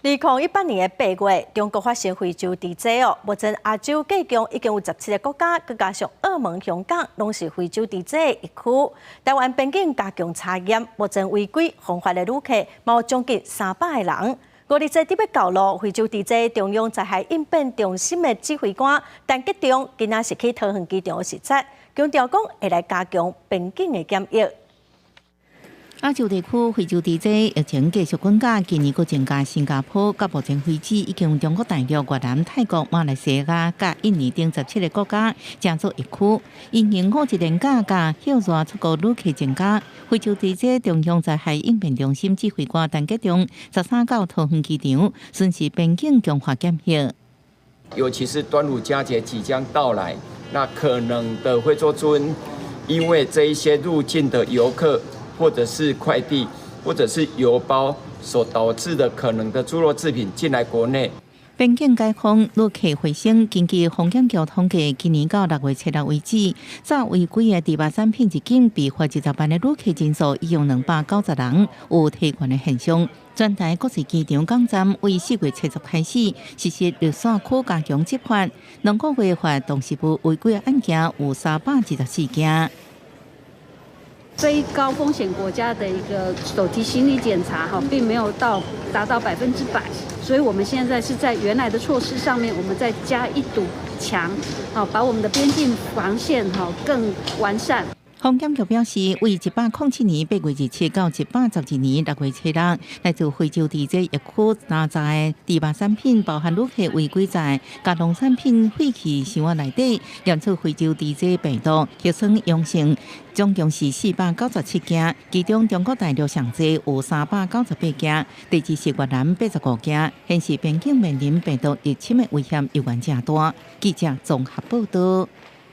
2018年的8月，中國發生非洲豬災哦。目前亞洲計共已經有17個國家，閣加上澳門、香港，攏是非洲豬災的疫區。台灣邊境加強查驗，目前違規方法的旅客，嘛有將近300個人。5日前佇欲到路，非洲豬災中央災害應變中心的指揮官陳吉仲，今仔是去桃園機場視察，強調講會來加強邊境的檢疫。亞洲地區非洲豬災疫情繼續滾加，今年閣增加新加坡，到目前為止已經有中國大陸、越南、泰國、馬來西亞、佮印尼等十七个國家成做疫區。因應五一連假佮歇熱出國旅客增加，非洲豬災中央災害應變中心指揮官陳吉仲13到桃園機場巡視邊境強化檢疫。尤其是端午佳節即將到來，那可能的會做尊，因為這一些入境的遊客，或者是快遞，或者是郵包所導致的可能的豬肉製品進來國內。邊境解封，旅客回升。根據風險局統計，今年到6月7日為止，走違規的豬肉產品入境被罰20萬的旅客人數已經290人，有提懸的現象。全台國際機場港站為4月7日開始實施綠線區加強執法，2個月罰動食物違規案件有324件。非高風險國家的一個手提行李檢查，哈，並沒有到達到100%，所以我們現在是在原來的措施上面，我們再加一堵牆，好，把我們的邊境防線哈更完善。風險局表示，為107年8月27到112年6月7日，來自非洲豬災疫區查的豬肉產品，包含旅客違規載、佮農產品廢棄箱仔內底，驗出非洲豬災病毒核酸陽性，總共是497件，其中中國大陸上濟有398件，第二是越南85件，顯示邊境面臨病毒入侵的危險猶原誠大。記者綜合報道。